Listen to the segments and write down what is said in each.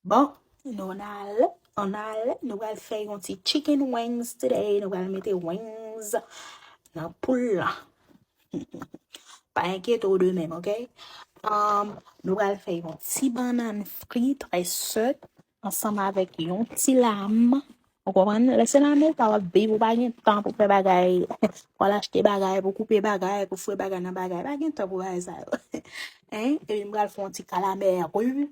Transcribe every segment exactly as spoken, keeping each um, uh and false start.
Bon, nou n al, ann al, nou pral fè yon ti chicken wings today. Nou pral mete wings nan poul lan. Pa enkyete w de menm, oke? Um, nou pral fè yon ti bannann fri, trè sèt, ansanm avèk yon ti lam. Ou konprann? Lè se nan Amerika w ap viv, ou pa gen tan pou fè bagay, pou al achte bagay, pou koupe bagay, pou fouye bagay nan bagay. Pa gen tan pou bagay sa yo. Hein? Epi m pral fè yon ti kalamè ri.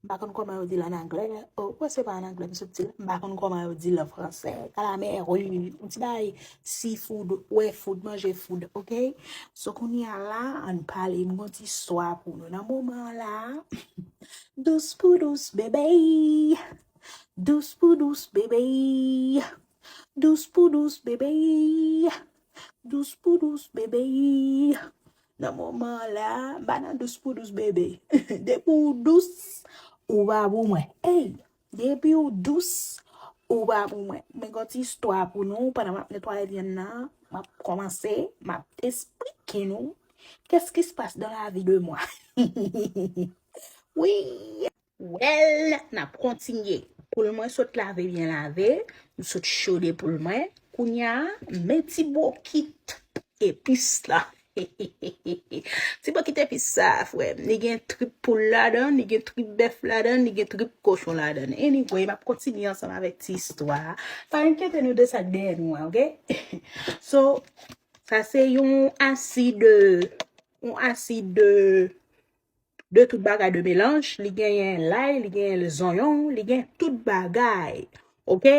M pa konn kòman yo di l an anglè. Oh, wè, se pa an anglè m sot di l. M pa konn kòman yo di l an fransè. Kalamè ri, yon ti bagay seafood, wè food, manje food, oke? So, kounye a la, ann pale, m gon ti istwa pou nou. Nan moman an la, dous pou dous, bebe. Dous pou dous, bebe. Dous pou dous, bebe. Dous pou dous, bebe. Nan moman an la, m pa nan dous pou dous, bebe. Depi w dous, ou pa pou mwen. Ey, depi w dous, ou pa pou mwen. Men gon ti istwa pou nou, pandan m ap netwaye vyann nan, m ap kòmanse, m ap esplike nou qu'est-ce qui se passe dans la vie de moi. Wi. Well, n ap kontinye. Poul mwen sot lave byen lave. M sot chode poul mwen. Kounye a, men ti bokit epis la. Ti bokit epis sa, frè m. Li gen trip poul ladan, li gen trip bèf ladan, li gen trip kochon ladan. Anyway, m ap kontinye ansanm avèk ti istwa a. Pa enkyete nou de sa k dèyè nou an, oke? So, sa se yon asid, yon asid de tout bagay de melanj. Li genyen lay, li genyen zonyon, li gen tout bagay. Oke?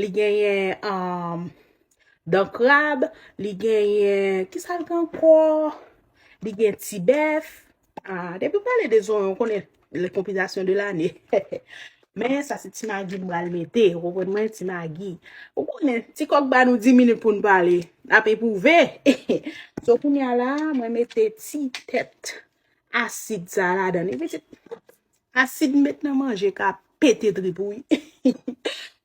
Li genyen um, dan krab, li genyen, kisa l gen ankò? Li gen ti bèf. Ah, depi w pale de zonyon, ou konnen les compilations de l'année. Men sa se ti magi m pral mete, ou konprann mwen, ti magi. Ou konnen, ti kòk ba nou dis minit pou n pale, n ap epwouve. So, kounye a la, mwen mete ti tèt asid sa ladan. Li pitit asid met nan manje ka pete trip ou, wi.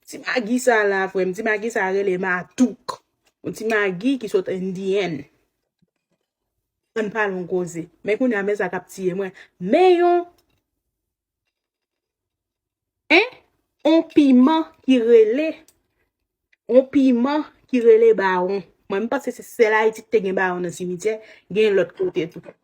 Ti magi sa la, frè m, ti magi sa rele matouk. Yon ti magi ki sot Indian. Ann pale yon koze. Men kounye a, men sa k ap tiye mwen. Men yon Hein? On piman ki rele, on piman ki rele bawon. Mwen, m panse se sèl Ayiti ki te gen bawon nan simityè, gen lòt kote tou.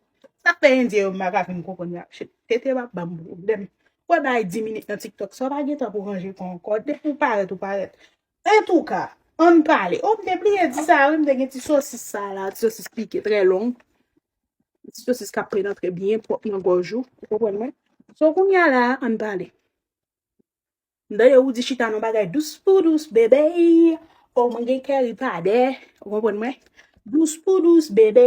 Sa k fè Endyen yo m pa ka fin konprann yo ap chèche. Tete p ap ban m pwoblèm. Wè bay dis minit nan TikTok, sa w pa gen tan pou ranje kò ankò. Depi w parèt, ou parèt. Antouka, ann pale. Oh, m te bliye di sa, wi, m te gen ti sosis sa la, ti sosis pike, trè long. Ti sosis k ap penetre byen pwòp nan gòj ou. Ou konprann mwen? So, kounye a la, ann pale. M tande ou di chita nan bagay dous pou dous, bebe. Oh, mwen gen kè ripadè. Ou konprann mwen? Dous pou dous, bebe.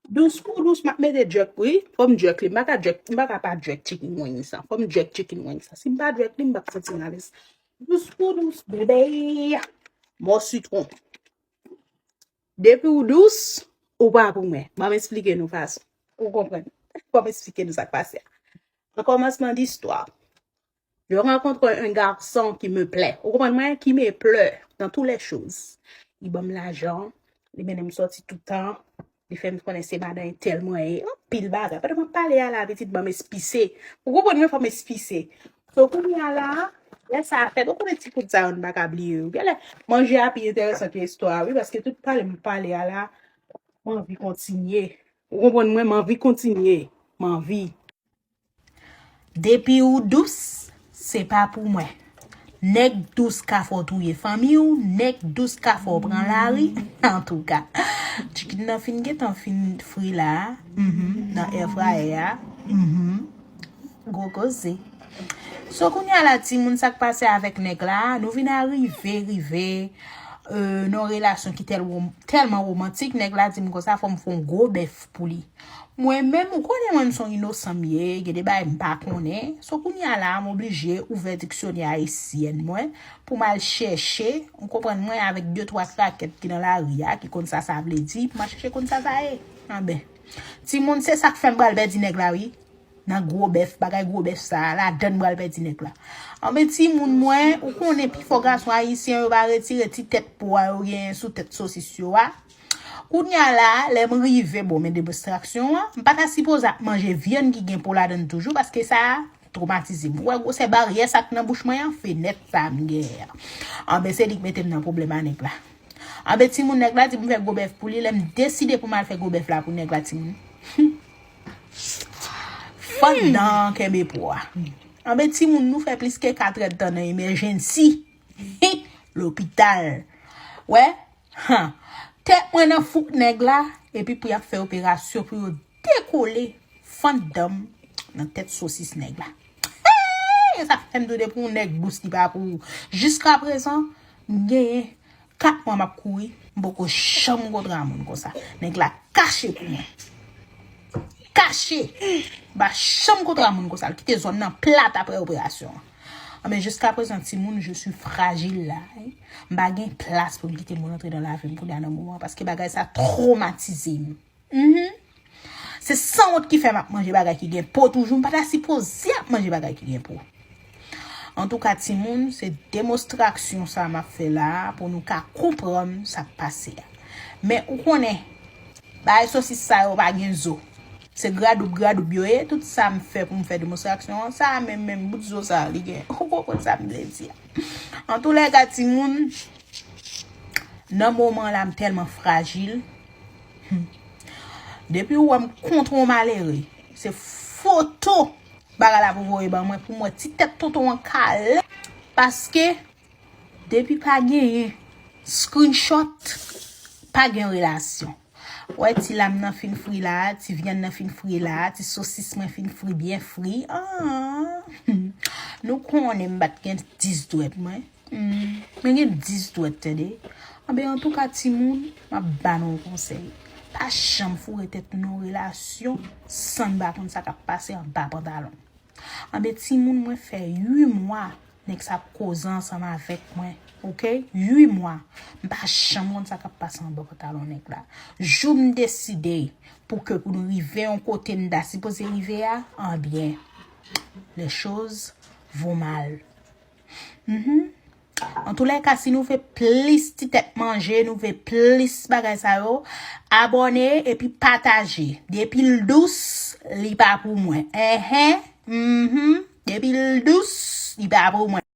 Dous pou dous, m ap mete jerk, wi. Fò m jerk li. M pa ka jerk, m pa ka pa jerk chicken wings sa. Fò m jerk chicken wings sa. Si m pa jerk li, m p ap santi m alèz. Dous pou dous, bebe. Mò sitwon. Depi w dous, ou pa pou mwen. Ban m esplike nou fason. Ou konprann? Ban m esplike nou sa k pase a. An kòmansman distwa, je rencontre un garçon qui me plaît. Ou konprann mwen? Qui me plaît dans toutes les choses. Li ban m lajan, li mennen m sòti toutan, li fè m konnen se madan entèl mwen ye. Anpil bagay. Pandan m ap pale a la, pitit ban m espise. Ou konprann mwen? Fò m espise. So, kounye a la, lè sa fèt, ou konnen ti kout sa yo n pa ka bliye yo. Genlè, manje a pi enteresan ke istwa a, wi, paske tout pale m pale a la, m anvi kontinye. Ou konprann mwen? M anvi kontinye. M anvi. Depi ou dous, se pa pou mwen. Nèg dous ka fè w touye fanmi w, nèg dous ka fè w pran lari. Antouka, chicken nan fin gentan fin fri la, mhm, nan air fryer a. Mhm. Gwo koze. So, kounye a la, timoun, sa k pase avèk nèg la, nou vin arive, rive, euh, nan yon relasyon ki tèl wom-, tèlman womantik, nèg la di m konsa, fò m fè yon gwo bèf pou li. Mwen menm, ou konnen mwen, m se yon inosan m ye, gen de bagay m pa konnen. So, kounye a la, m oblije ouvè diksyonè ayisyèn mwen pou m al chèche, ou konprann mwen, avèk de twa krakèt ki nan lari a, ki konn sa sa vle di, pou m al chèche konn sa sa ye. Anben, timoun, se sa k fè m pral pèdi nèg la, wi. Nan gwo bèf, bagay gwo bèf sa a, ladann pral pèdi nèg la. Anben, timoun mwen, ou konnen pifò gason ayisyen yo pa retire ti tèt po a yo genyen sou tèt sosis yo a. Kounye a la, lè m rive, bon, men demonstraksyon an, m pa ta sipoze ap manje vyann ki gen po ladann toujou, paske sa a, twomatize m. Ou wè gwosè baryè sa k nan bouch mwen an? Fenèt sa a m genyen an. Anben, se li k mete m nan pwoblèm a nèg la. Anben, timoun, nèg la di m fè gwo bèf pou li. Lè m deside pou m al fè gwo bèf la pou nèg la, timoun, fandan kenbe po a. Anben, timoun, nou fè plis ke katrèdtan nan emergency. Lopital. Wè? Han. Tèt mwen nan fouk nèg la, epi pou y ap fè operasyon pou yo dekole fandan m nan tèt sosis nèg la. Hey! Sa fè m tou depi yon nèg dous li pa pou ou. Jiskaprezan, m genyen kat mwa m ap kouri, m poko janm kontre a moun konsa. Nèg la kache pou mwen. Kache! M pa janm kontre a moun konsa. L kite zòn nan plat apre operasyon an. Anben, jiskaprezan, timoun, je suis fragile la. M pa gen plas pou m kite moun antre nan lavi m kounye a nan moman an, paske bagay sa twomatize m. Mhm. Se sanwont ki fè m ap manje bagay ki gen po toujou. M pa ta sipoze ap manje bagay ki gen po. Antouka, timoun, se demonstraksyon sa m ap fè la a pou nou ka konprann sa k pase a. Men ou konnen, bagay sosis sa yo pa gen zo. Se gradoub, gradoub yo ye. Tout sa m fè pou m fè demonstraksyon an, sa a menm, menm bout zo sa a, li gen. Ou konprann sa m vle di a. Antoulèka, timoun, nan moman la, m tèlman frajil. Hmm. Depi ou wè m kontre yon malere, se foto bagay la pou voye ban mwen, pou m wè ti tèt tonton an kale. Paske, depi pa genyen screenshot, pa gen relasyon. Wè ti lam nan fin fri la, ti vyann nan fin fri la, ti sosis mwen fin fri, byen fri. Ah. Nou konnen m pa t gen dis dwèt mwen. Hmm, mwen gen dis dwèt, tande. Anben, antouka, timoun, m ap ba nou yon konsèy. Pa janm foure tèt nou nan yon relasyon san n pa konn sa k ap pase anba pantalon. Anben, timoun, mwen fè uit mwa nèg sa ap koze ansanm avèk mwen, oke? Uit mwa. M pa janm konn sa k ap pase anba pantalon nèg la. Jou m deside pou ke pou nou rive yon kote m ta sipoze rive a, anben, les choses vont mal. Mhm. Antoulèka, si nou vle plis ti tèt manje, nou vle plis bagay sa yo, abòne epi pataje. Depi l dous, li pa pou mwen. Enhen. Mhm. Depi l dous, li pa pou mwen.